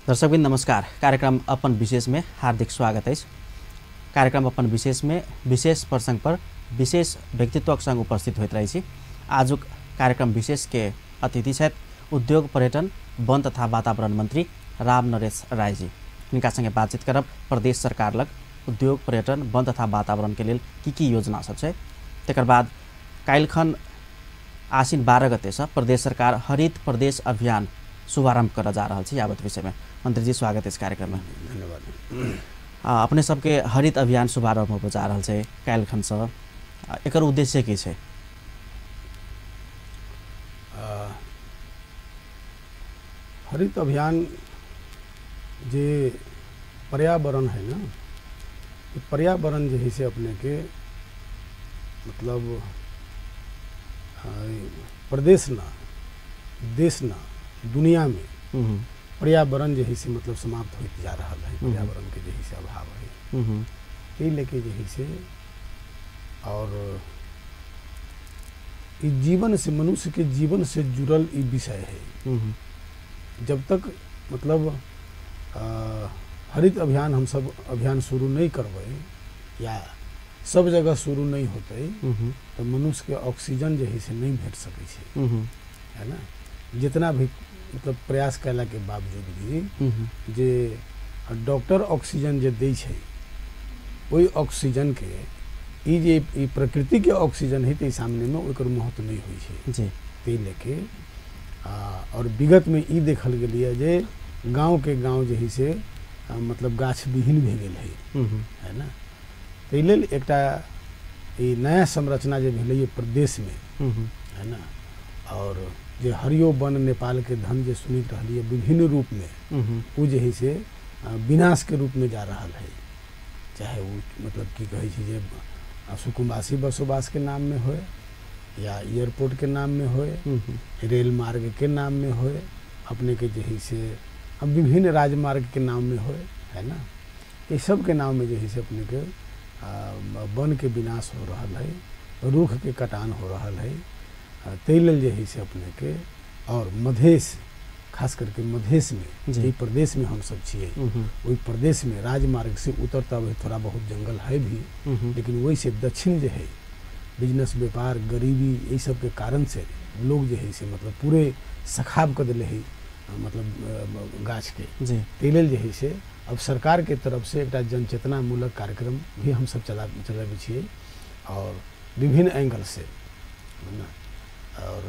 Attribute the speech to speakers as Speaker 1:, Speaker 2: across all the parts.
Speaker 1: दर्शकवृन्द नमस्कार। कार्यक्रम अपन विशेष में हार्दिक स्वागत अछि। कार्यक्रम अपन विशेष में विशेष प्रसंग पर विशेष व्यक्तित्वक संग उपस्थित होइत रहै छी। आजुक कार्यक्रम विशेष के अतिथि छथि उद्योग पर्यटन वन तथा वातावरण मंत्री राम नरेश राय जी। हिनका संगे बातचीत करब प्रदेश सरकार लग उद्योग पर्यटन वन तथा वातावरण के लेल की की योजना सब छै। तकर बाद काल्हिखन आश्विन 12 गते से प्रदेश सरकार हरित प्रदेश अभियान शुभारंभ करऽ जा रहल छै। यावत विषय में मंत्री जी स्वागत है इस कार्यक्रम में।
Speaker 2: धन्यवाद।
Speaker 1: अपने सबके हरित अभियान शुभारंभ होबऽ जा रहल छै काल्हिखन से, एकर उद्देश्य की छै?
Speaker 2: हरित अभियान जे पर्यावरण है ना, पर्यावरण जे है से अपने के मतलब प्रदेश ना देश ना दुनिया में पर्यावरण जे है से मतलब समाप्त होते जा रहा है। पर्यावरण के जे है से अभाव है, यही लेके जे है से और जीवन से मनुष्य के जीवन से जुड़ल ई विषय है। जब तक मतलब हरित अभियान हम सब अभियान शुरू नहीं करबै या सब जगह शुरू नहीं होते तो मनुष्य के ऑक्सीजन जे है से नहीं भेट सकै छै, है ना। जितना भी मतलब प्रयास कैला के बावजूद भी जे डॉक्टर ऑक्सीजन जे दै छै ओहि ऑक्सीजन के ई जे ई प्रकृति के ऑक्सीजन है तो सामने में ओकर महत्व नहीं होइ छै जी। ताहि लेके और विगत में ई देखल गेलियै जे गाँव के गाँव जे है से मतलब गाछ विहीन भए गेल है ना। ताहि लेल एकटा ई नया संरचना जे भेलै प्रदेश में, है ना, और जे हरियो वन नेपाल के धन जे सुनित रहलियै विभिन्न रूप में वो जे है से विनाश के रूप में जा रहा है। चाहे वो मतलब की कहै छै जे सुकुम्बासी बसोबास के नाम में होए या एयरपोर्ट के नाम में होए, रेल मार्ग के नाम में होए, अपने के जे है से अब विभिन्न राजमार्ग के नाम में होए, है ना, ये सब के नाम में जे है से अपने के वन के विनाश हो रहा है, रुख के कटान हो रहा है। ताहि लेल जे है से अपने के और मधेश खास करके मधेश में जाहि प्रदेश में हम सब छियै ओहि प्रदेश में राजमार्ग से उतरता हुए थोड़ा बहुत जंगल है भी, लेकिन वही से दक्षिण जे है बिजनेस व्यापार गरीबी यही सब के कारण से लोग जे है से मतलब पूरे सखाब कर दिले है मतलब गाछ के। ताहि लेल जे है से अब सरकार के तरफ से एकटा जनचेतनामूलक कार्यक्रम भी हम सब चलाबै छियै और विभिन्न एंगल से, है ना। और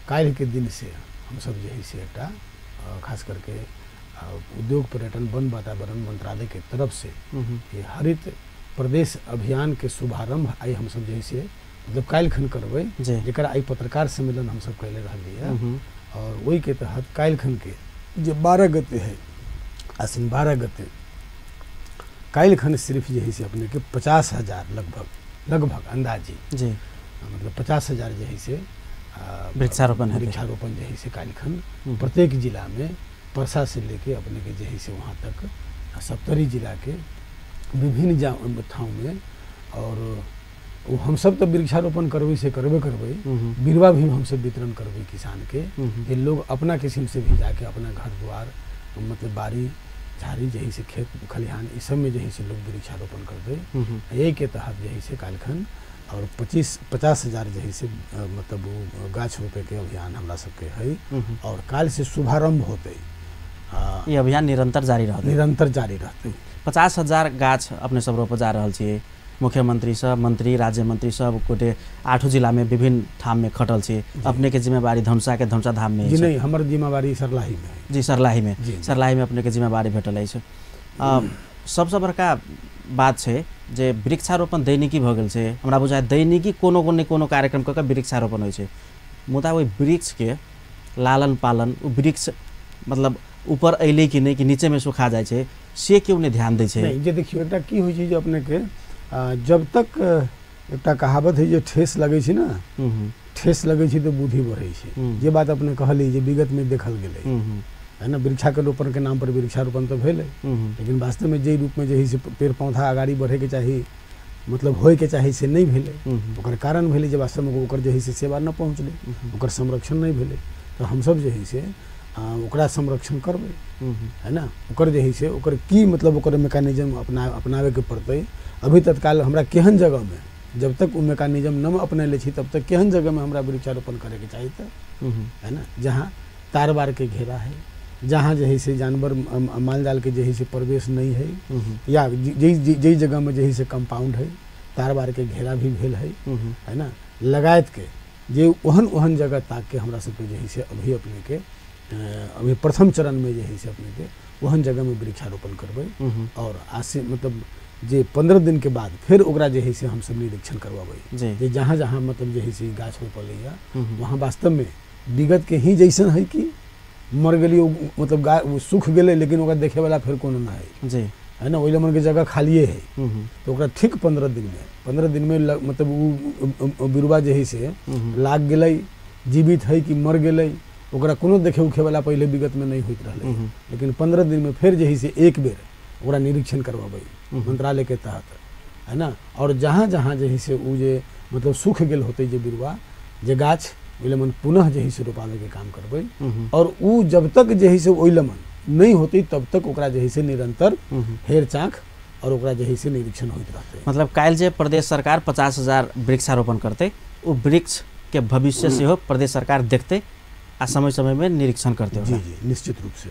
Speaker 2: काल्हि के दिन से हम सब जे है से एकटा खास करके उद्योग पर्यटन वन वातावरण मंत्रालय के तरफ से ये हरित प्रदेश अभियान के शुभारंभ आइ हम सब जे है से मतलब काल्हिखन करबै, जकर आइ पत्रकार सम्मेलन हम सब कैले रहलियै। और वही के तहत काल्हिखन के जे 12 गते है आश्विन 12 गते काल्हिखन सिर्फ जे है से अपने के 50,000 लगभग लगभग अंदाजी जी मतलब 50,000 जे है से वृक्षारोपण जे है से काल्हिखन प्रत्येक जिला में परसा से लेके अपने के जे है से वहाँ तक सप्तरी जिला के विभिन्न ठाव में। और वो हम सब तो वृक्षारोपण करबै से करबे करबै, बिरवा भी हम सब वितरण करबै किसान के, ये लोग अपना किस्म से भी जाके अपना घर द्वार मतलब बाड़ी झाड़ी जे है से खेत खलिहान इस सब में जे है से लोग वृक्षारोपण करबै। यही के तहत जे है से काल्हिखन और 50,000 जे है से मतलब वो गाछ रोपे के अभियान हमरा सबके है और काल्हि से शुभारंभ होते।
Speaker 1: ये अभियान निरंतर जारी रहते,
Speaker 2: निरंतर जारी रहते।
Speaker 1: 50,000 गाछ अपने सब रोपऽ जा रहल छियै। मुख्यमंत्री सब मंत्री राज्य मंत्री सब गोटे 8 जिला में विभिन्न ठाम में खटल छी। अपने के जिम्मेवारी धनुषा के धनुषा धाम में?
Speaker 2: जी नहीं, हमर जिम्मेवारी सरलाही में है।
Speaker 1: जी सरलाही में, सरलाही में अपने के जिम्मेवारी भेटल अछि। सबसँ बड़का बात छै जे वृक्षारोपण दैनिकी भऽ गेल छै। हमरा बुझाय दैनिकी कोनो कोनो कोनो कार्यक्रम कऽ के वृक्षारोपण होइ छै, मुदा ओहि वृक्षके लालन पालन, ओ वृक्ष मतलब ऊपर अयलै कि नहि कि नीचेमे सुखा जाइ छै से केओ नहि ध्यान दै छै।
Speaker 2: नहि जे देखियौ एकटा की होइ छै जे अपने के जब तक एकटा कहावत है जे ठेस लगै छै ना, ठेस लगै छै तऽ बुद्धि बढ़ै छै। जे बात अपने कहली जे विगत में देखल गेलै, है ना, वृक्षाके रोपण के नाम पर वृक्षारोपण तो भेलै, लेकिन वास्तव में जे रूप में जे है से पेड़ पौधा अगाड़ी बढ़े के चाही मतलब होए के चाही से नहीं भेलै। ओकर कारण भेलै जे वास्तव में ओकर जे है से सेवा न पहुँचलै, ओकर संरक्षण नहीं भेलै। तो हमसब जे है से ओकरा संरक्षण करबै, है ना। ओकर जे है से ओकर की मतलब ओकर मैकेनिज्म अपनाबैके पड़तै। अभी तत्काल हमरा केहन जगहमे जब तक ओ मैकेनिज्म न अपनैले छी तब तक केहन जगहमे हमरा वृक्षारोपण करैके चाही तऽ, है ना, जहाँ तार बार के घेरा है, जहाँ जे है से जानवर माल जाल के जे है से प्रवेश नहीं है, या जै जगह में जे है से कंपाउंड है, तार बार के घेरा भी भेल है ना, लगायत के जे ओहन ओहन जगह ताक के हमरा सबके जे है से अभी अपने के अभी प्रथम चरण में जे है से अपने के ओहन जगह में वृक्षारोपण करबै। और आसे मतलब जे 15 दिन के बाद फिर ओकरा जे है से हम सब निरीक्षण करवाबै जे जहाँ जहाँ मतलब जे है से गाछ रोपल वहाँ वास्तव में विगत के ही जैसन है कि मर गेली मतलब गा सूख गेलै लेकिन ओकरा देखे वाला फिर कोनो ना है जी, है ना, ओहि मन के जगह खालिए है। तो ओकरा ठीक 15 दिन में मतलब उ बिरुवा जे है से लाग गेलै, जीवित है कि मर गेलै ओकरा कोनो देखे उखे वाला पहले विगत में नहीं होइत रहलै, लेकिन 15 दिन में फिर जे है से एक बेर ओकरा निरीक्षण करवाबै मंत्रालय के तहत, है ना। और जहाँ जहाँ जे है से उ जे मतलब सूख गेल होतै जे बिरुवा जे गाछ ओहि लमन पुनः जे है से रोपाबैके काम करबै। और उ जब तक जे है से ओहि लमन नहीं होतै तब तक ओकरा जे है से निरंतर हेर चाँख और ओकरा जे है से निरीक्षण होइत रहतै।
Speaker 1: मतलब काल्हि जे प्रदेश सरकार 50,000 वृक्षारोपण करतै ओ वृक्ष के भविष्य सेहो प्रदेश सरकार देखतै आ समय समय में निरीक्षण करतै।
Speaker 2: जी जी निश्चित रूप से,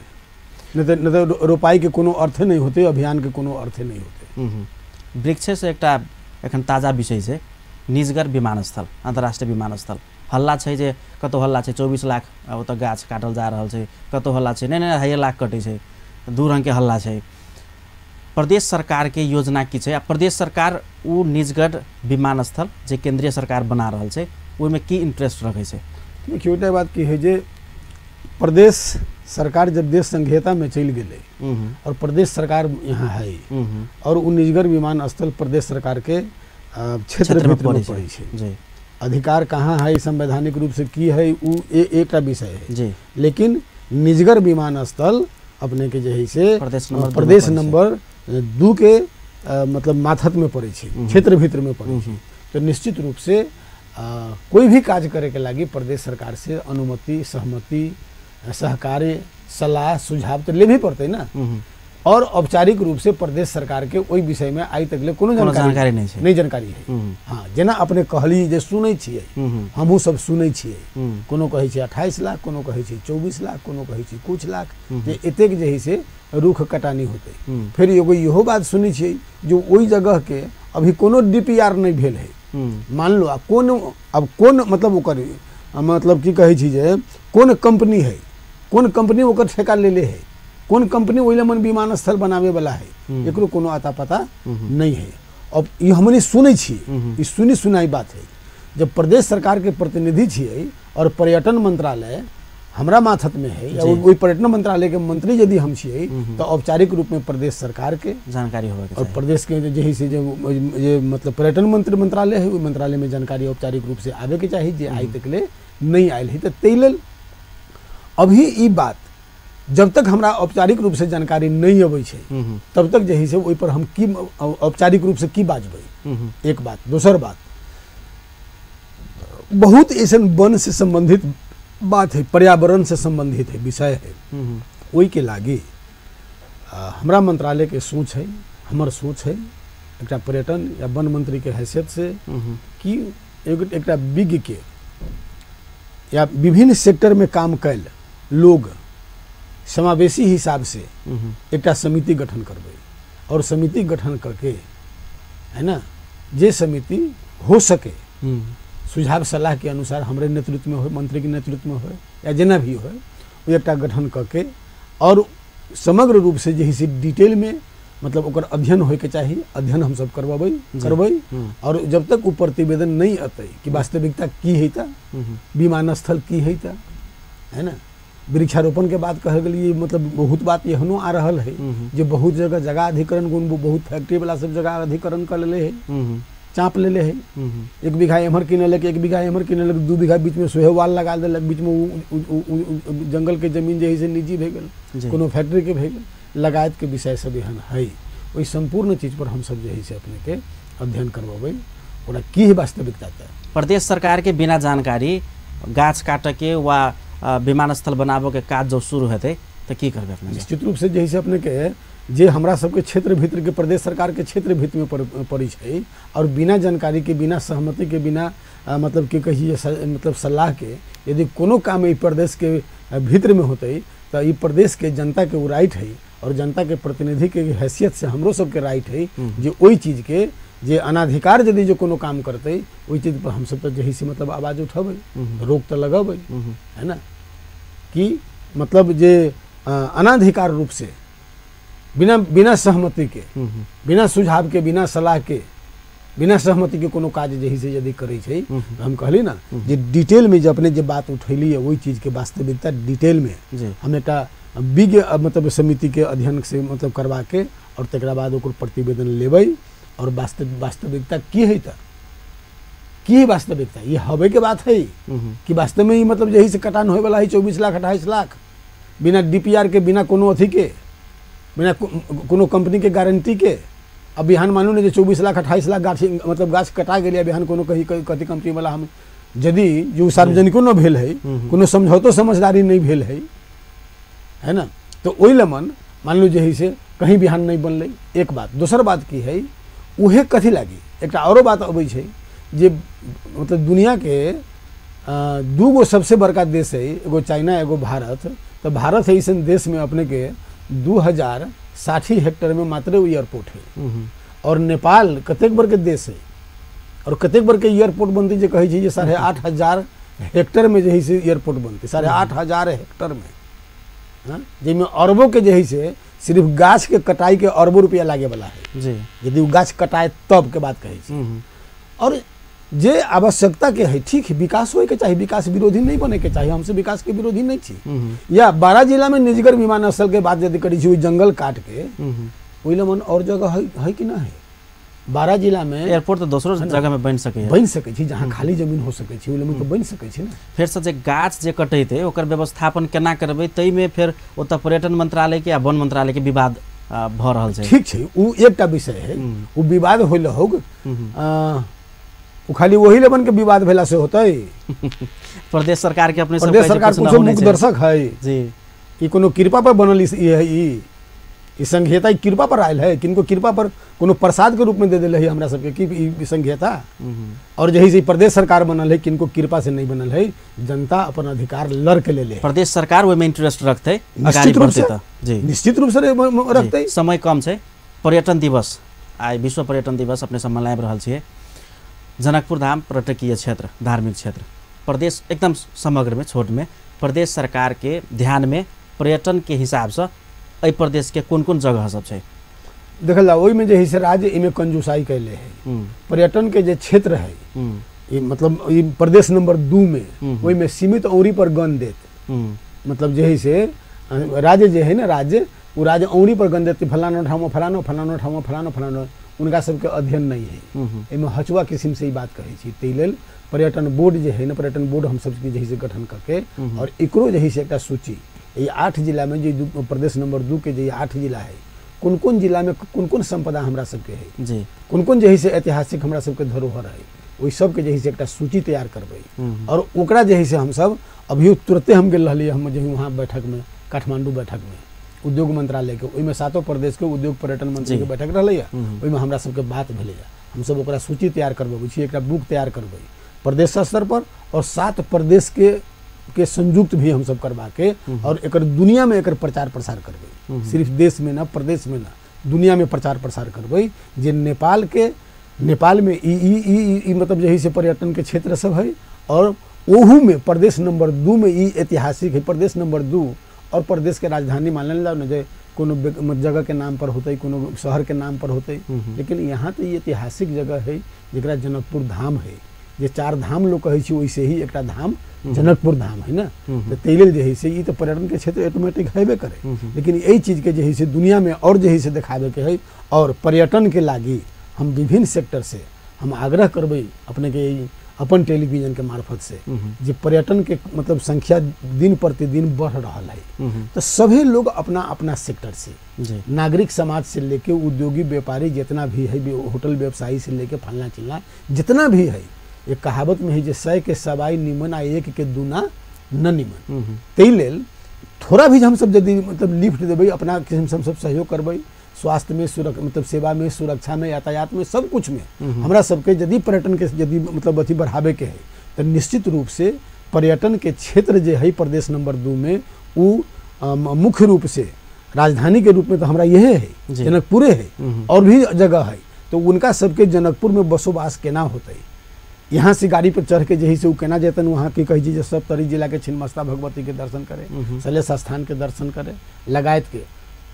Speaker 2: नहीं तो रोपाई के कोनो अर्थ नहीं होते, अभियान के कोनो अर्थ नहीं होते।
Speaker 1: वृक्षे से एकटा एखन ताजा विषय छै निजगर विमानस्थल, अंतर्राष्ट्रीय विमानस्थल। हल्ला छै जे कतौ हल्ला छै 24 लाख ओतऽ गाछ काटल जा रहल छै, कतौ हल्ला छै नहि नहि 2.5 लाख कटै छै, दू रंग के हल्ला छै। प्रदेश सरकार के योजना की छै आ प्रदेश सरकार उ निजगढ़ विमानस्थल जे केंद्रीय सरकार बना रहल छै ओहिमे की इंटरेस्ट रखै छै?
Speaker 2: देखियौ एकटा बात की है जे प्रदेश सरकार जब देश संघीयता में चलि गेलै और प्रदेश सरकार यहाँ है और उ निजगढ़ विमानस्थल प्रदेश सरकार के क्षेत्र में पड़ै छै, अधिकार कहाँ है संवैधानिक रूप से की है उ एकटा विषय है जी। लेकिन निजगढ़ विमानस्थल अपने के जे है से प्रदेश नंबर 2 के मतलब माथत में पड़ै छै, क्षेत्र भीतर में पड़ै छै। तो निश्चित रूप से कोई भी काज करे के लागी प्रदेश सरकार से अनुमति सहमति सहकार्य सलाह सुझाव तो लेबे पड़तै ना। और औपचारिक रूप से प्रदेश सरकार के ओहि विषय में आइ तक ले कोनो जानकारी
Speaker 1: नहीं छै,
Speaker 2: नहीं जानकारी है। हाँ जेना अपने कहली जे सुनै छियै, हमहूँ सब सुनै छियै, कोनो कहै छै 28 लाख, कोनो कहै छै 24 लाख, कोनो कहै छै कुछ लाख, जे एतेक जे है से रुख कटानी होतै। फिर एगो इहो बात सुनै छियै जे ओहि जगह के अभी कोनो DPR नहीं भेल है। मान लो आ कोन अब कोन मतलब ओकर मतलब की कहै छी जे कोन कंपनी है, कोन कंपनी ओकर ठेका लेले है, कोन कंपनी ओहि लमन विमानस्थल बनावे वाला है, एकरो कोनो आता पता नहीं है। अब ये हमने सुनै छी, ई सुनी सुनाई बात है। जब प्रदेश सरकार के प्रतिनिधि छियै और पर्यटन मंत्रालय हमरा माथत में है या ओहि पर्यटन मंत्रालय के मंत्री यदि हम छियै तो औपचारिक रूप में प्रदेश सरकार के
Speaker 1: जानकारी होवे के
Speaker 2: और प्रदेश के जे है से जे मतलब पर्यटन मंत्री मंत्रालय है ओहि मंत्रालय में जानकारी औपचारिक रूप से आवे के चाही, जे आइ तक ले नहीं आयल है। तो ताहि लेल अभी ई बात जब तक हमरा औपचारिक रूप से जानकारी नहीं अबै छै तब तक जे है से ओहि पर हम की औपचारिक रूप से की बाजबै, एक बात। दोसर बात बहुत ऐसन वन से संबंधित बात है, पर्यावरण से संबंधित है विषय है, ओहि के लागी हमरा मंत्रालय के सोच है, हमर सोच है एकटा पर्यटन या वन मंत्री के हैसियत से कि एकटा विज्ञ के या विभिन्न सेक्टर में काम कैल लोग समावेशी हिसाब से एकटा समिति गठन करबै और समिति गठन करके है ना जे समिति हो सके सुझाव सलाह के अनुसार हमरे नेतृत्व में हो, मंत्री के नेतृत्व में हो या जेना भी हो, वो एकटा गठन करके और समग्र रूप से जे है डिटेल में मतलब ओकर अध्ययन होय के चाही, अध्ययन हम सब करबै करबै और जब तक वो प्रतिवेदन नहीं अतै कि वास्तविकता की है ता, विमानस्थल की है ता, है ना। वृक्षारोपण के बात कह गेलिए मतलब बहुत बात एहनो आ रहल है जे बहुत जगह जगह अधिकरण गुण बहुत फैक्ट्री वाला सब जगह अधिकरण कर लेले है, चाँप लेले है, 1 बीघा एम्हर किनलक, 1 बीघा एम्हर किनलक, 2 बीघा बीच में सोहे वाल लगा देलक, बीच में जंगल के जमीन जे है से निजी भे गेल, कोनो फैक्ट्री के भे गेल, लगायत के विषय सब एहन है। ओहि सम्पूर्ण चीज पर हम सब जे है से अपने के अध्ययन करबै ओकरा की वास्तविकता।
Speaker 1: प्रदेश सरकार के बिना जानकारी गाछ काटके वा विमानस्थल बनाबऽ के काज जब शुरू हेतै तऽ की करबै अपने?
Speaker 2: निश्चित रूप से जे है अपने के जे हमरा सबके क्षेत्र भीतर के प्रदेश सरकार के क्षेत्र भीतर में पड़ै छै और बिना जानकारी के, बिना सहमति के, बिना मतलब की कही मतलब सलाह के यदि कोनो काम एहि प्रदेश के भीतर में होतै तऽ ई प्रदेश के जनता के वो राइट है और जनता के प्रतिनिधि के हैसियत से हमरो सबके राइट है जे ओहि चीज के जे अनाधिकार यदि जो कोनो काम करतै ओहि चीज पर हमसब तऽ जे है से मतलब आवाज उठेबै, रोक तऽ लगेबै, है ना। कि मतलब जे अनाधिकार रूप से बिना बिना सहमति के, बिना सुझाव के, बिना सलाह के, बिना सहमति के कोनो काज जे है से यदि करै छै, हम कहली ना जे डिटेल में जे अपने जे बात उठैली है ओहि चीज के वास्तविकता डिटेल में हम एकटा विज्ञ मतलब समिति के अध्ययन से मतलब करवा के और तकरा बाद ओकर प्रतिवेदन लेबै और वास्तविकता की है त की वास्तविकता ये हवे के बात है कि वास्तव में मतलब जे है से कटान होय वाला है 24 लाख 28 लाख बिना डीपीआर के, बिना कोनो अथी के, बिना कोनो कंपनी के गारंटी के। अब बिहान मानू ने जे 24 लाख 28 लाख गाछ मतलब गाछ कटा गेलै, बिहान कोनो कही कथी कंपनी वाला हम यदि जो सार्वजनिको न भेल है, कोनो समझौतो समझदारी नहीं भेल है ना, तो ओहि लमन मान लू जे है से कहीं बिहान नहीं बनलै। एक बात। दोसर बात की है उहे कथी लागी एकटा औरो बात अबै छै जे मतलब दुनिया के दूगो सबसे बड़का देश है, एगो चाइना एगो भारत। तो भारत है ऐसन देश में अपने के 2060 हेक्टर में मात्र एयरपोर्ट है और नेपाल कतेक बड़के देश है और कतेक बड़के एयरपोर्ट बनते जे कहै छै जे 8,500 हेक्टर में जे है से एयरपोर्ट बनते, 8,500 हेक्टर में, जाहिमे अरबों के जे है से सिर्फ गाछ के कटाई के अरबों रुपया लागे वाला है जी, यदि गाछ कटाए तब के बात कहै छी। और जे आवश्यकता के है, ठीक है विकास होय के चाही, विकास विरोधी नहीं बने के चाही, हमसे विकास के विरोधी नहीं छी। या 12 जिला में निजगर विमानस्थल के बात यदि करी छी जंगल काट के ओहि लमन और जगह है कि ना है। 12 जिला में
Speaker 1: एयरपोर्ट तो दोसरो जगह में बन सके है,
Speaker 2: बन सके छी जहाँ खाली जमीन हो सके छी ओहि लमन तो बन सके छी ना।
Speaker 1: फेर से जे गाछ जे कटैते ओकर व्यवस्थापन केना करबै तैमे फेर ओतऽ पर्यटन मंत्रालय के आ वन मंत्रालय के विवाद भऽ रहल छै।
Speaker 2: ठीक छै, उ एकटा विषय है, उ विवाद होइल होग, उ खाली वही लेवन के विवाद भेला से होतै।
Speaker 1: प्रदेश सरकार के अपने
Speaker 2: प्रदेश सरकार कुछ मुख्य दर्शक है
Speaker 1: जी,
Speaker 2: ई कोनो कृपा पर बनल ई है, ई संघीयता कृपा पर आयल है, किनको कृपा पर कोनो प्रसाद के रूप में दे देले है हमरा सबके कि ई संघीयता। और जही से प्रदेश सरकार बनल है किनको कृपा से नहीं बनल है, जनता अपन अधिकार लड़ के ले ले।
Speaker 1: प्रदेश सरकार ओहिमे इंटरेस्ट रखतै, अगाडि बढ़तै त जी
Speaker 2: निश्चित रूप से रखतै।
Speaker 1: समय कम छै। पर्यटन दिवस आइ विश्व पर्यटन दिवस अपने सब मनाबि रहल छियै। जनकपुर धाम पर्यटकीय क्षेत्र, धार्मिक क्षेत्र, प्रदेश एकदम समग्र में छोट में प्रदेश सरकार के ध्यान में पर्यटन के हिसाब से एहि प्रदेश के कोन कोन जगह सब छै?
Speaker 2: देखल जाओ ओहिमे जे है से राज्य इमे कंजूसाई कैले है। पर्यटन के जे क्षेत्र है ई मतलब ई प्रदेश नंबर 2 में ओहिमे सीमित औरी पर गन देत, मतलब जे है से राज्य जे है ना राज्य उ राज्य औरी पर गन देत फलाना ठाम फलानो फलानो ठाम फलानो फलानो, उनका सबके अध्ययन नहीं है। एहिमे हचुआ किस्म से ई बात कहै छी। ताहि लेल पर्यटन बोर्ड जे है ना, पर्यटन बोर्ड हम सबके जे है से गठन करके और एकरो जे है से एकटा सूची ये 8 जिला में जे प्रदेश नंबर 2 के जे 8 जिला है कोन कोन जिला में कोन कोन संपदा हमरा सबके है
Speaker 1: जी,
Speaker 2: कोन कोन जे है से ऐतिहासिक हमरा सबके धरोहर है, ओहि सबके जे है से एकटा सूची तैयार करबै और ओकरा जे है से हमसब अभियो तुरते हम गेल रहलियै, हम जे वहाँ बैठक में काठमांडू बैठक में उद्योग मंत्रालय के ओहिमे सातों प्रदेश के उद्योग पर्यटन मंत्री के बैठक रहलैया, ओहिमे हमरा सबके बात भेलैया। हमसब ओकरा सूची तैयार करबै छी, एकटा बुक तैयार करबै प्रदेश स्तर पर और 7 प्रदेश के संयुक्त भी हम सब करवा के और एकर दुनिया में एकर प्रचार प्रसार करबै, सिर्फ देश में ना प्रदेश में ना दुनिया में प्रचार प्रसार करबै जे नेपाल के नेपाल में ई ई ई ई मतलब जे है से पर्यटन के क्षेत्र सब है और ओहू में प्रदेश नंबर 2 में ई ऐतिहासिक है। प्रदेश नंबर 2 और प्रदेश के राजधानी मान जाओ ना जे कोनो जगह के नाम पर होते, कोनो शहर के नाम पर होते, लेकिन यहाँ तो ई ऐतिहासिक जगह है जरा जनकपुर धाम है, जे 4 धाम लोग कहै छै ओइसे ही एकटा धाम जनकपुर धाम है ना। तो ताहि लेल जे है से ई तो पर्यटन के क्षेत्र ऑटोमेटिक हेबे करे, लेकिन एहि चीज के जे है से दुनिया में और जे है से देखाबे के है। और पर्यटन के लागी हम विभिन्न सेक्टर से हम आग्रह करबै अपने के अपन टेलीविजन के मार्फत से जे पर्यटन के मतलब संख्या दिन प्रतिदिन बढ़ रहा है, तो सभी लोग अपना अपना सेक्टर से नागरिक समाज से लेके उद्योगी व्यापारी जितना भी है, होटल व्यवसायी से लेके फलना चिलना जितना भी है, एक कहावत में है जे 100 के सवाई निमन आ 1 के दूना न निमन। ताहि लेल थोड़ा भी हमसब यदि मतलब लिफ्ट देबै, अपना किस्म से हमसब सहयोग करबै, स्वास्थ्य में, मतलब सेवा में, सुरक्षा में, यातायात में, सब कुछ में हमरा सबके यदि पर्यटन के यदि मतलब अथी बढ़ावे के है तो निश्चित रूप से पर्यटन के क्षेत्र जे है प्रदेश नंबर 2 में उ मुख्य रूप से राजधानी के रूप में तो हमरा यह है जनकपुरे है और भी जगह है, तो उनका सबके जनकपुर में बसोबास केना होते, यहाँ से गाड़ी पर चढ़ के जे से केना जेतन वहाँ की कही जे सब तरी जिला के छिन्नमस्ता भगवती के दर्शन करे, सलेश स्थान के दर्शन करे, लगायत के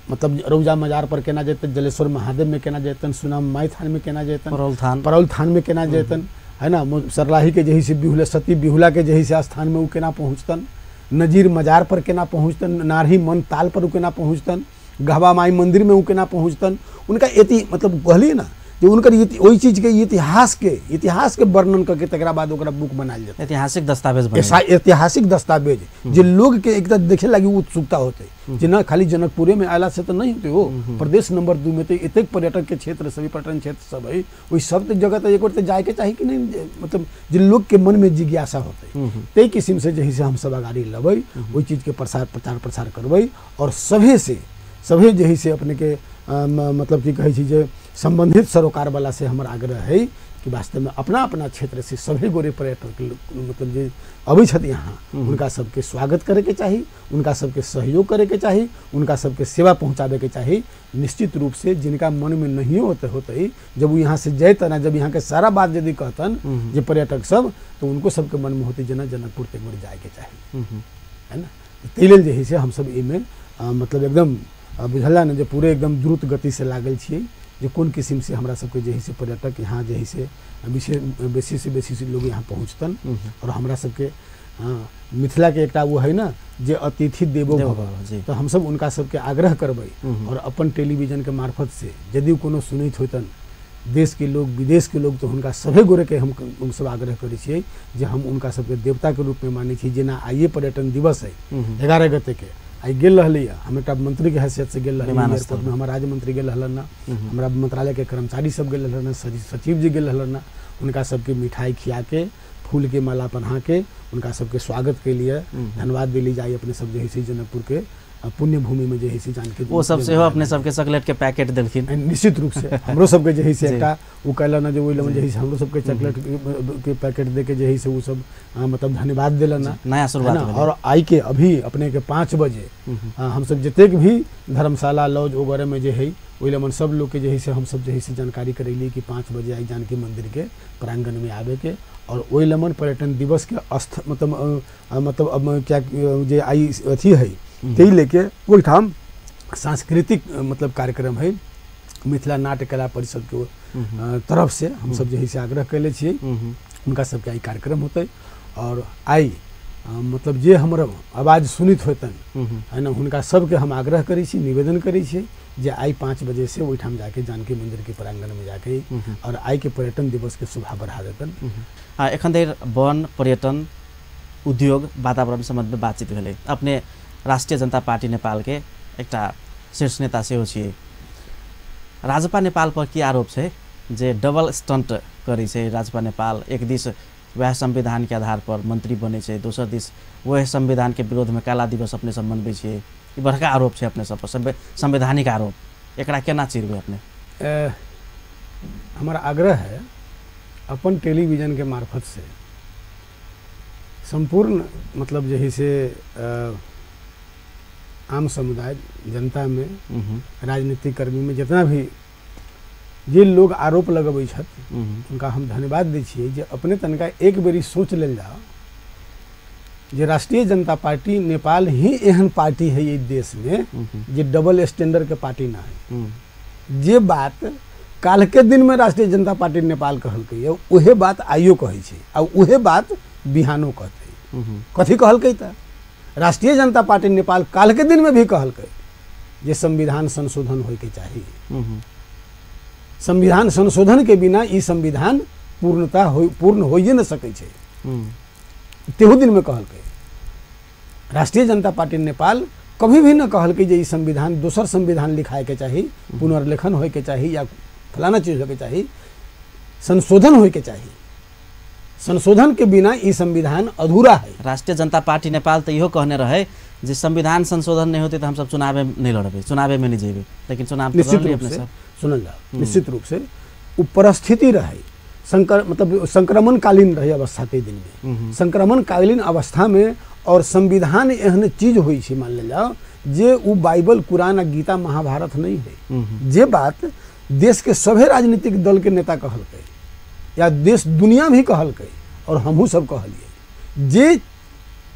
Speaker 2: मतलब रौजा मजार पर केना जेतन, जलेश्वर महादेव में केना जेतन, सुनाम माई थान में केना जेतन, परौल थान में केना जेतन, है ना, सरलाही के जही से बिहुला सती बिहुला के जही से स्थान में उ केना पहुँचतन, नजीर मजार पर केना पहुँचतन, नारही मन ताल पर उ केना पहुँचतन, गहवा माई मंदिर में उ केना पहुँचतन। उनका एति मतलब कहलिए ना जे उनकर ओहि चीज के इतिहास के वर्णन करके तकरा बाद ओकरा बुक बनायल जेतै,
Speaker 1: ऐतिहासिक दस्तावेज बने,
Speaker 2: ऐतिहासिक दस्तावेज जे लोग के एक देखे लागी उत्सुकता होते जे ना खाली जनकपुरे में आयला से तो नहीं होते हो, प्रदेश नंबर 2 में तो एतेक पर्यटक के क्षेत्र सभी पर्यटन क्षेत्र सब है, ओहि सब जगह तो एक बार तो जाए के चाही कि नहीं, मतलब जे लोग के मन में जिज्ञासा होते ताहि किस्म से जे से हम सब अगाड़ी लबै, ओहि चीज के प्रसार प्रचार प्रसार करबै और सभे से सभे जे से अपने के मतलब की कहै छी जे संबंधित सरोकार वाला से हमर आग्रह है कि वास्तव में अपना अपना क्षेत्र से सभी गोरे पर्यटक मतलब जे अबै छथि यहाँ उनका सबके स्वागत करे के चाही, उनका सबके सहयोग करे के चाही, उनका सबके सेवा पहुँचाबे के चाही। निश्चित रूप से जिनका मन में नहीं होते होते जब वो यहाँ से जैतन, जब यहाँ के सारा बात यदि कहतन जे पर्यटक सब, तो उनको सबके मन में होते जेना जनकपुर एक बार जाए के चाही, है ना। ताहि लेल जे है से हमसब एहिमे मतलब एकदम बुझल ने जे पूरे एकदम द्रुत गति से लागल छियै जे कोन किस्म से हमरा सबके जे है से पर्यटक यहाँ जे है से बेसी से बेसी लोग यहाँ पहुँचतन और हमरा सबके मिथिला के एकटा वो है ना जे अतिथि देवो भव, तो हमसब उनका सबके आग्रह करबै और अपन टेलीविजन के मार्फत से यदि कोनो सुनैत होतन देश के लोग विदेश के लोग, तो हुनका सभे गोरे के हम सब आग्रह करै छियै जे हम उनका सबके देवता के रूप में मानै छी। जेना आइए पर्यटन दिवस है 11 गते के आई गेल रहली, हम एक मंत्री के हैसियत से गेल रहली एयरपोर्ट में, हमार राज्य मंत्री गेल रहलन ना, हमारा मंत्रालय के कर्मचारी सब गेल रहलन, सचिव जी गेल रहलन ना, उनका सबके मिठाई खिया के फूल के माला पहना के उनका सबके स्वागत के लिए धन्यवाद दिली जाए अपने सब जे है जनकपुर के पुण्य भूमि में जे है जानकी
Speaker 1: वो सब सेहो अपने सबके चॉकलेट के पैकेट देलखिन।
Speaker 2: निश्चित रूप से हमरो सबके जे है से एकटा उ कहलन जे ओहि लग जे है हमरो सबके चॉकलेट के पैकेट दे के जे है से उ सब मतलब धन्यवाद देलन ना,
Speaker 1: नया शुरुआत।
Speaker 2: और आई के अभी अपने के 5 बजे हम सब जतेक भी धर्मशाला लॉज वगैरह में जे है ओहि लमन सब लोग के जे है से हम सब जे है से जानकारी करैली कि 5 बजे आई जानकी मंदिर के प्रांगण में आवे के और ओहि लमन पर्यटन दिवस के अस्थ मतलब मतलब अब क्या जे आई अथी है ताहि लेके ओहिठाम सांस्कृतिक मतलब कार्यक्रम है मिथिला नाट्य कला परिषद के तरफ से हम सब जे है से आग्रह कैले छियै उनका सबके आई कार्यक्रम होतै और आई मतलब जे हमर आवाज सुनित होतन है ना हुनका सबके हम आग्रह करै छी, निवेदन करै छी जे आई 5 बजे से ओहिठाम जाके जानकी मंदिर के प्रांगण में जाके और आई के पर्यटन दिवस के शोभा बढ़ा देतन।
Speaker 1: एखन धरि वन पर्यटन उद्योग वातावरण सम्बन्धमे बातचीत भेलै, अपने राष्ट्रिय जनता पार्टी नेपाल के एकटा शीर्ष नेता सेहो छियै, राजपा नेपाल पर की आरोप छै जे डबल स्टंट करै छै राजपा नेपाल, एक दिस वएह संविधान के आधार पर मंत्री बनै छै, दोसर दिस वएह संविधान के विरोध में काला दिवस अपने सब मनबै छियै, ई बड़का आरोप छै अपने सब पर, संवैधानिक आरोप, एकरा केना चिरबै अपने?
Speaker 2: हमर आग्रह है अपन टेलीविजन के मार्फत से संपूर्ण मतलब जे है से आम समुदाय जनता में राजनीतिक कर्मी में जितना भी जे लोग आरोप लगबै छथि उनका हम धन्यवाद दै छियै जे अपने तनका एक बेरी सोच लेल जाओ जे राष्ट्रीय जनता पार्टी नेपाल ही एहन पार्टी है ये देश में जे डबल स्टैंडर्ड के पार्टी ना है। जे बात काल के दिन में राष्ट्रीय जनता पार्टी नेपाल कहलकै उहे बात आइयो कहै छै आ उहे बात बिहानो कहतै। कथी कहलकै तऽ राष्ट्रीय जनता पार्टी नेपाल काल के दिन में भी कहलकै जे संविधान संशोधन होय के चाही, संविधान संशोधन के बिना ई संविधान पूर्णता हो पूर्ण होइए न सकै छै, तेहू दिन में कहलकै। राष्ट्रीय जनता पार्टी नेपाल कभी भी न कहलकै जे ई संविधान दोसर संविधान लिखाए के चाही, पुनर्लेखन होय के चाही या फलाना चीज होय के चाही, संशोधन होय के चाही। संशोधन के बिना ई संविधान अधूरा है।
Speaker 1: राष्ट्रीय जनता पार्टी नेपाल तो इहो कहने रहे जे संविधान संशोधन नहीं होते तो हम सब चुनावे नहीं लड़बे, चुनावे में नहीं जेबे, लेकिन चुनाव
Speaker 2: निश्चित रूप से सुनल जाओ, निश्चित रूप से उ परिस्थिति रहे, मतलब संक्रमणकालीन रहे अवस्था ते दिन में, संक्रमणकालीन अवस्था में। और संविधान एहन चीज होइ छै मान ले जाओ जे उ बाइबल कुरान आ गीता महाभारत नहीं है। जे बात देश के सभे राजनीतिक दल के नेता कहलकै या देश दुनिया भी कहलकै और हमहूँ सब कहलिए, जे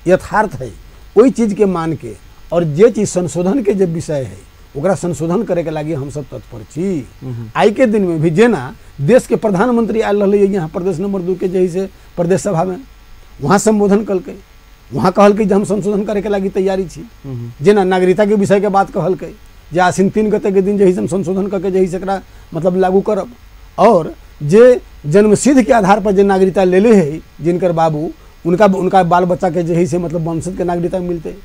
Speaker 2: यथार्थ है ओहि चीज के मान के और जे चीज संशोधन के जे विषय है ओकरा संशोधन करे के लागी हम सब तत्पर छी। आई के दिन में भी जेना देश के प्रधानमंत्री आयल रहलै यहाँ प्रदेश नंबर 2 के जे से प्रदेश सभा में, वहाँ संबोधन कलकै, वहाँ कहलकै जे हम संशोधन करे के लागी तैयारी छी। जेना नागरिकता के विषय के बात कहलकै जे आसिन 3 गते के दिन जे हम संशोधन करके जे एकरा मतलब लागू करब। और जे जन्मसिद्ध के आधार पर जे नागरिकता लेले है जिनकर बाबू उनका उनका बाल बच्चा के जे से मतलब वंशज के नागरिकता मिलते,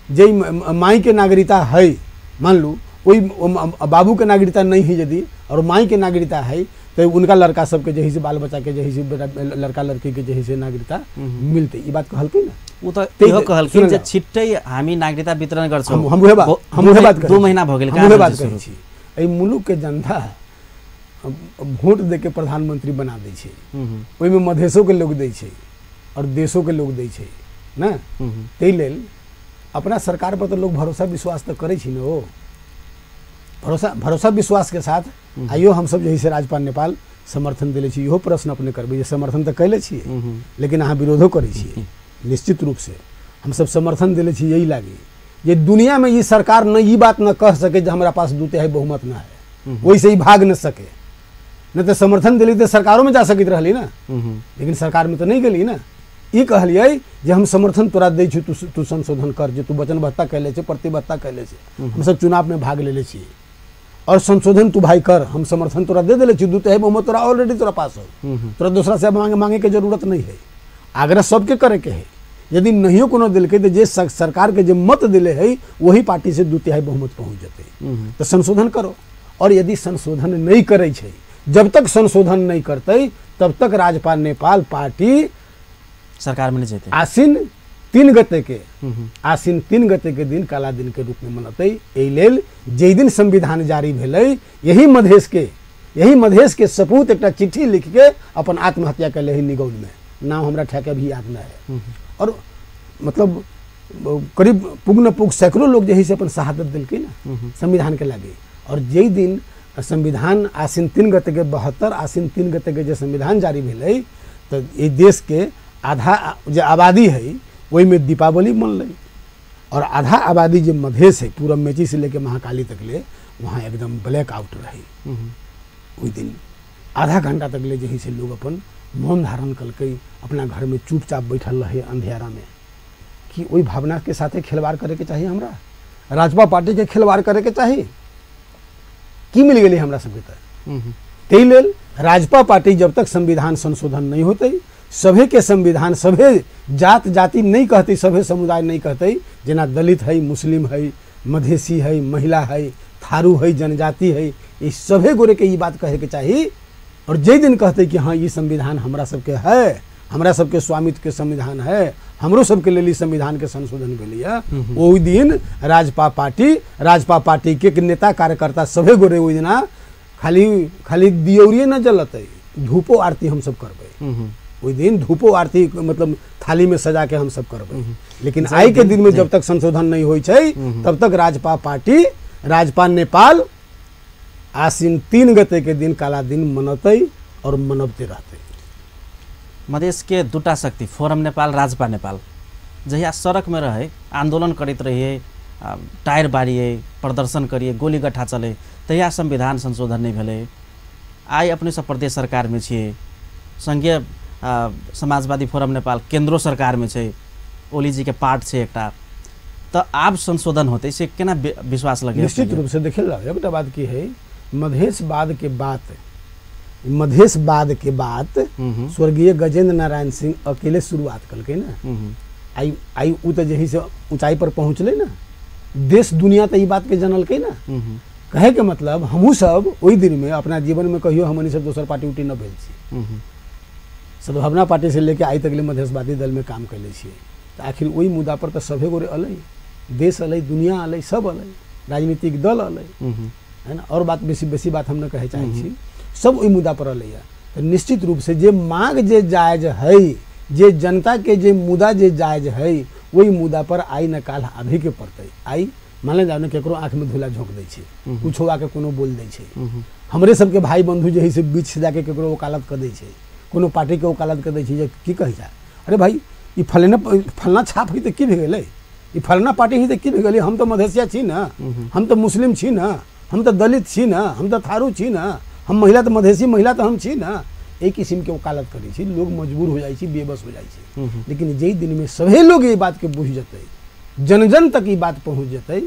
Speaker 2: जे माई के नागरिकता है मान लू वही बाबू के नागरिकता नहीं है यदि और माई के नागरिकता है तो उनका लड़का सबके जे से बाल बच्चा के जे से बेटा लड़का लड़की के जे से नागरिकता मिलते, ई बात कहलकै ना।
Speaker 1: उ त इहो कहलखिन जे छिट्टै हामी नागरिकता वितरण गर्छौं।
Speaker 2: हम उहे बात, हम उहे बात
Speaker 1: 2 महीना भ गेल,
Speaker 2: हम उहे बात कहै छी। एहि मुलुक के जनता वोट दे के प्रधानमंत्री बना दै छै, ओहिमे मधेशो के लोग दै छै और देशो के लोग दै छै ना। ताहि लेल अपना सरकार पर तो लोग भरोसा विश्वास तो करै छी ने। ओ भरोसा भरोसा विश्वास के साथ आइयो हम सब जे से राजपा नेपाल समर्थन देले छी। इहो प्रश्न अपने करबै जे समर्थन तऽ कैले छियै लेकिन अहाँ विरोधो करै छियै। निश्चित रूप से हम सब समर्थन देले छी यही लागी जे दुनिया में ई सरकार न ई बात न कह सके जे हमरा पास 2/3 बहुमत न है, ओहिसे ही भाग न सके। न तो समर्थन दिली तो सरकारों में जा सकैत रहली ना, लेकिन सरकार में तो नहीं गेली ना। ई कहलियै जे हम समर्थन तोरा दै छी, तू संशोधन कर, जे तू वचनबद्धता कैले छै, प्रतिबद्धता कैले छै, हम सब चुनाव में भाग लेले छियै और संशोधन तू भाई कर, हम समर्थन तोरा दे देले छी, 2/3 बहुमत तोरा ऑलरेडी तोरा पास हो, तोरा दूसरा से मांगे के जरूरत नहीं है। आग्रह सबके करे के है, यदि नहियो कोनो दिलकै तो जे सरकार के जे मत दिले है वही पार्टी से 2/3 बहुमत पहुँच जेतै, तो संशोधन करो। और यदि संशोधन नहीं करै छै, जब तक संशोधन नहीं करते तब तक राजपा नेपाल पार्टी
Speaker 1: सरकार में नहीं जेतै।
Speaker 2: आसिन 3 गते के, आसिन 3 गते के दिन काला दिन के रूप में मनतै। एहि लेल जाहि दिन संविधान जारी भेलै यही मधेश के सपूत एकटा चिट्ठी लिख के अपन आत्महत्या कैले है निगौन में, नाम हमरा ठेके भी याद न है। और मतलब करीब पुग न पुग सैकड़ों लोग जे से अपन शहादत दिलकै ना संविधान के लागे। और जाहि दिन संविधान आसिन 3 गते के 72 आसिन 3 गते के जे संविधान जारी भेलै तो ये देश के आधा जे आबादी है ओहिमे दीपावली मनलै और आधा आबादी जे मधेश है पूरा मेची से लेके महाकाली तक ले वहाँ एकदम ब्लैक आउट रहे। ओहि दिन आधा घंटा तक ले जे से लोग अपन मौन धारण कलकै, अपना घर में चुपचाप बैठल रहे अंधियारा में कि ओहि भावना के साथे खिलवाड़ करे के चाही, हमरा राजपा पार्टी के खिलवाड़ करे के चाही की मिल गेलै हमरा सबके। ताहि लेल राजपा पार्टी जब तक संविधान संशोधन नहीं होतै, सभे के संविधान सभे जात जाति नहीं कहते, सभे समुदाय नहीं कहते, जेना दलित है, मुस्लिम है, मधेसी है, महिला है, थारू है, जनजाति है, ये सभे गोरे के ये बात कहे के चाही। और जे दिन कहते कि हाँ ये संविधान हमरा सबके है, हमरा सबके स्वामित्व के संविधान है, हमरो सबके लेल संविधान के संशोधन भेलैया, ओहि दिन राजपा पार्टी के नेता कार्यकर्ता सभे गोरे ओहि दिना खाली खाली दियौरिये न जलतै, धूपो आरती हम सब करबै। ओहि दिन धूपो आरती मतलब थाली में सजा के हम सब करबै। लेकिन आइ के दिन में जब तक संशोधन नहीं होइ छै तब तक राजपा पार्टी राजपा नेपाल आसिन 3 गते के दिन काला दिन मनतै और मनबते रहतै।
Speaker 1: मधेश के दूटा शक्ति फोरम नेपाल राजपा नेपाल जहिया सड़क में रहे, आंदोलन करैत रहिए, टायर बारिए, प्रदर्शन करिए, गोली गट्ठा चले, तहिया संविधान संशोधन नहीं भेलै। आइ अपने सब प्रदेश सरकार में छियै, संघीय समाजवादी फोरम नेपाल केंद्रो सरकार में छै, ओली जी के पार्ट छै एकटा, तो आब संशोधन होतै से केना विश्वास लगे?
Speaker 2: निश्चित रूप से देखिए एकटा बात की है, मधेशवाद के बात, मधेशवाद के बात स्वर्गीय गजेंद्र नारायण सिंह अकेले शुरुआत कलकै ना। आई आई उ तो जे से ऊंचाई पर पहुँचले ना, देश दुनिया तो ई बात के जानलकै ना। कहे के मतलब हमहूँ सब ओहि दिन में अपना जीवन में कहियो हमनी सब दोसर पार्टी उटी न भेल छी। सद्भावना पार्टी से लेके आइ तक ले मधेशवादी दल में काम कैले छियै। तऽ आखिर ओहि मुद्दा पर तऽ सभे गोरे अलै, देश अलै, दुनिया अलै, सब अलै, राजनीतिक दल अलै, है ना। और बात बेसी बेसी बात हम न कहै चाहै छी, सब ओहि मुद्दा पर अलैया। तऽ निश्चित रूप से जे मांग जे जायज है, जे जनता के जे मुद्दा जे जायज है, ओहि मुद्दा पर आइ न काल्हि आबहे के पड़तै। आइ मानल जाओ ने केकरो आँखिमे धूला झोंक दै छै, कुछो आके कोनो बोल दै छै, हमरे सबके भाई बंधु जे है से बीच से जाके केकरो वकालत कऽ दै छै, कोनो पार्टी के वकालत कऽ दै छै जे की कहै छै, अरे भाई ई फलना फलना छाप है तऽ की भए गेलै, ई फलना पार्टी है तऽ की भए गेलै, हम तऽ मधेसिया छी न, हम तऽ मुस्लिम छी न, हम तऽ दलित छी न, हम तऽ थारू छी न, हम महिला तऽ मधेसी महिला तऽ हम छी न। एहि किस्मके वकालत करै छै, लोग मजबूर हो जाइ छै, बेबस हो जाइ छै। लेकिन जाहि दिनमे सभे लोग एहि बातके बुझि जेतै, जन जन तक ई बात पहुँच जेतै,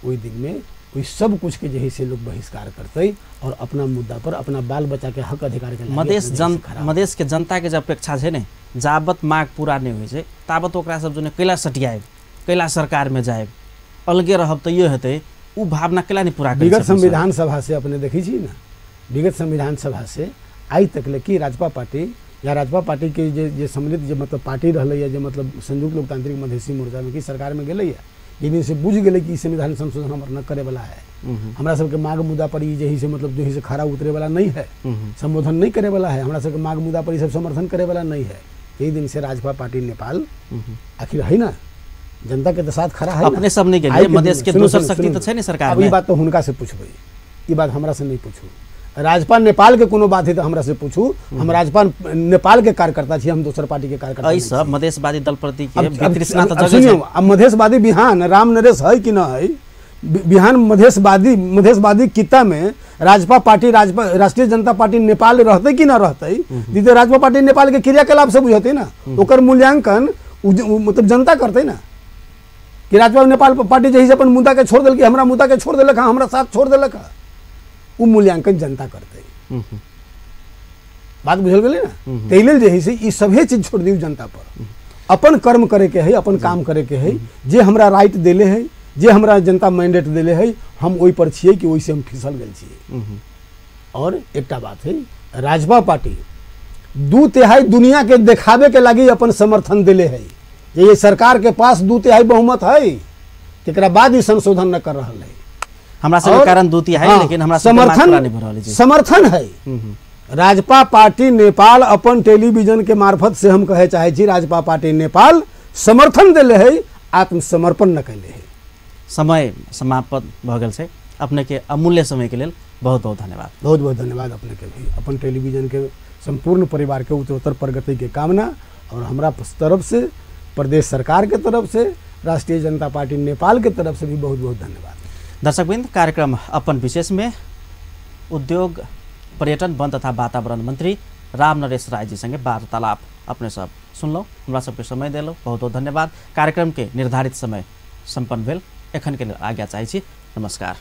Speaker 2: ओहि दिनमे ओहि सब कुछके जे है से लोग बहिष्कार करतै और अपना मुद्दा पर अपना बाल बच्चाके हक अधिकार के
Speaker 1: मधेश जन मधेश के जनता के जब अपेक्षा छै ने, जाबत माग पूरा नहि होइ छै ताबत ओकरा सब जो कैला सटियाएब, कैला सरकारमे जायब, अलगे रहब तैयो हेतै, उ भावना कैला नहि पूरा करै।
Speaker 2: विगत संविधान सभा से अपने देखै छी ने, विगत संविधान सभा से आइ तक ले कि राजपा पार्टी या राजपा पार्टी के जे जे सम्मिलित जे मतलब पार्टी रहलै जे मतलब संयुक्त लोकतांत्रिक मधेसी मोर्चा में कि सरकार में गेलैया, लेकिन से बुझि गेलै कि संविधान संशोधन हमर न करे वाला है, हमरा सबके मांग मुद्दा पर ई जे है से मतलब जो है से खरा उतरे वाला नहीं है, संबोधन नहीं करे वाला है, हमरा सबके मांग मुद्दा पर ई सब समर्थन करे वाला नहीं है। यही दिन से राजपा पार्टी नेपाल आखिर है ना जनता के तो साथ खड़ा है।
Speaker 1: अपने सब नहीं गेलियै, मधेश के दोसर शक्ति तो छै ने सरकार में।
Speaker 2: ई बात तो हुनका से पूछबै, ई बात हमरा से नहीं पूछू। राजपा नेपाल के कोनो बात है तो हमरा से पूछू, हम राजपा नेपाल के कार्यकर्ता छी, हम दोसर पार्टी के कार्यकर्ता
Speaker 1: नहीं। सब मधेशवादी दल प्रति के वितृष्णा त जगह छै।
Speaker 2: अब मधेशवादी बिहान राम नरेश है कि न है, बिहान मधेशवादी मधेशवादी किता में राजपा पार्टी राजपा राष्ट्रीय जनता पार्टी नेपाल रहते कि न रहते, दीदी राजपा पार्टी नेपाल के क्रियाकलाप से बुझते ना, ओकर मूल्यांकन मतलब जनता करते ना कि राजपा नेपाल पार्टी जे अपन मुद्दा के छोड़ देलक, हमरा मुद्दा के छोड़ देलक, हमरा साथ छोड़ देलक, उ मूल्यांकन जनता करते। बात बुझल गेलै ना। ताहि लेल जे है से ई सभे चीज छोड़ दियौ जनता पर, अपन कर्म करे के है, अपन काम करे के है, जे हमरा राइट देले है, जे हमरा जनता मैंडेट देले है, हम ओहि पर छियै कि ओहिसे हम फिसल गेल छियै। और एकटा बात है, राजपा पार्टी 2/3 दुनिया के देखाबे के लागी अपन समर्थन देले है जे ये सरकार के पास 2/3 बहुमत है, तकरा बाद ई संशोधन न कर रहल है।
Speaker 1: हमरा सबके कारण 2/3, लेकिन हमरा
Speaker 2: समर्थन समर्थन है। राजपा पार्टी नेपाल अपन टेलीविजन के मार्फत से हम कहे चाहे छी, राजपा पार्टी नेपाल समर्थन देले है, आत्मसमर्पण न कैले है।
Speaker 1: समय समाप्त भऽ गेल छै, अपने के अमूल्य समय के लेल बहुत बहुत धन्यवाद।
Speaker 2: बहुत बहुत धन्यवाद अपने के भी, अपन टेलीविजन के संपूर्ण परिवार के उत्तरोत्तर प्रगति के कामना, और हमरा तरफ से, प्रदेश सरकार के तरफ से, राष्ट्रीय जनता पार्टी नेपाल के तरफ से भी बहुत बहुत धन्यवाद।
Speaker 1: दर्शकवृंद, कार्यक्रम अपन विशेष में उद्योग पर्यटन वन तथा वातावरण मंत्री राम नरेश राय जी संगे वार्तालाप अपने सब सुनलहुँ, हमरा सबके समय देलहुँ, बहुत बहुत धन्यवाद। कार्यक्रम के निर्धारित समय सम्पन्न भेल, एखन के लेल आज्ञा चाहै छी, नमस्कार।